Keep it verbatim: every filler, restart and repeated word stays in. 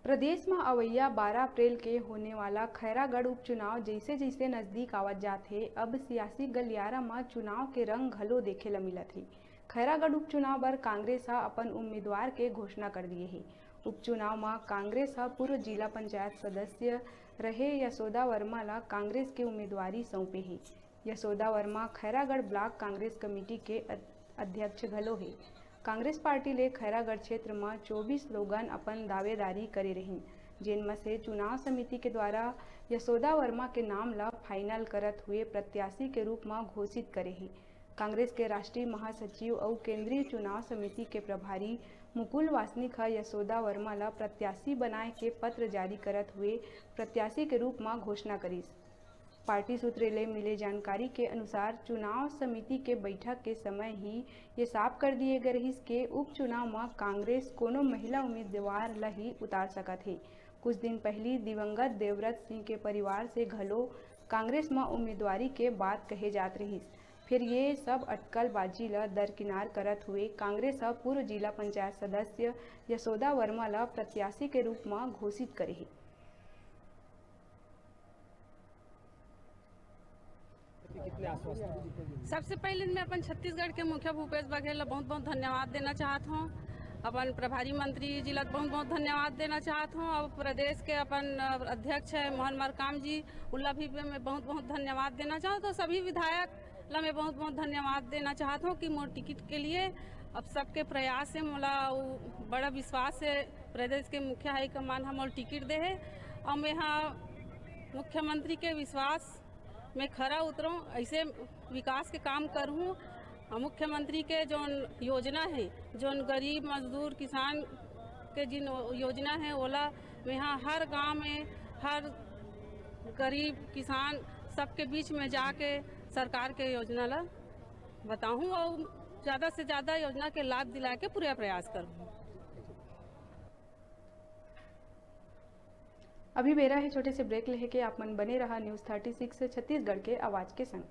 प्रदेश म अवइया बारह अप्रैल के होने वाला खैरागढ़ उपचुनाव जइसे-जइसे नजदीक आवत जात हे, अब सियासी गलियारा म चुनाव के रंग घलो देखे ल मिलत हे। खैरागढ़ उपचुनाव बर कांग्रेस ह अपन उम्मीदवार के घोषणा कर दिए हे। उपचुनाव म कांग्रेस ह पूर्व जिला पंचायत सदस्य रहे यशोदा वर्मा ल कांग्रेस के उम्मीदवारी सौंपे हे। यशोदा वर्मा खैरागढ़ ब्लॉक कांग्रेस कमेटी के अ-, अध्यक्ष घलो हे। कांग्रेस पार्टी ले खैरागढ़ क्षेत्र म चौबीस लोगन अपन दावेदारी करे रहिन, जेन म से चुनाव समिति के द्वारा यशोदा वर्मा के नाम ल फाइनल करत हुए प्रत्याशी के रूप म घोषित करे हे। कांग्रेस के राष्ट्रीय महासचिव अउ केंद्रीय चुनाव समिति के प्रभारी मुकुल वासनिक ह यशोदा वर्मा ल प्रत्याशी बनाए के पत्र जारी करत हुए प्रत्याशी के रूप म घोषणा करिस। पार्टी सूत्र ले मिले जानकारी के अनुसार, चुनाव समिति के बैठक के समय ही ये साफ कर दिए गए रहिस के उपचुनाव म कांग्रेस कोनो महिला उम्मीदवार ल ही उतार सकत हे। कुछ दिन पहिली दिवंगत देवव्रत सिंह के परिवार से घलो कांग्रेस म उम्मीदवारी के बात कहे जात रहिस। फिर ये सब अटकलबाजी ल दरकिनार करत हुए कांग्रेस ह पूर्व जिला पंचायत सदस्य यशोदा वर्मा ल प्रत्याशी के रूप म घोषित करे हे। कितने आश्वस्त हैं? सबसे पहले मैं अपन छत्तीसगढ़ के मुखिया भूपेश बघेल ला बहुत बहुत धन्यवाद देना चाहत हूँ। अपन प्रभारी मंत्री जी ला बहुत बहुत धन्यवाद देना चाहत हूँ। और प्रदेश के अपन, अ, अध्यक्ष है मोहन मरकाम जी, उनला भी मैं बहुत बहुत धन्यवाद देना चाहत हूँ। सभी विधायक ला मैं बहुत बहुत धन्यवाद देना चाहत हूँ कि मोर टिकट के लिए अब सबके प्रयास है, मोला उ बड़ा विश्वास है, प्रदेश के मुखिया हाई कमान ह मोर टिकट दे है और मैं हा मुख्यमंत्री के विश्वास में खरा उतरूँ, ऐसे विकास के काम करूँ। और मुख्यमंत्री के जोन योजना है, जोन गरीब मजदूर किसान के जिन योजना है, ओला मैं हा हर गांव में, हर गरीब किसान सबके बीच में जाके सरकार के योजना ला बताऊँ और ज़्यादा से ज़्यादा योजना के लाभ दिला के पूरा प्रयास करूँ। अभी बेरा है छोटे से ब्रेक लेहे के, आप मन बने रहा न्यूज़ थर्टी सिक्स छत्तीसगढ़ के आवाज़ के संग।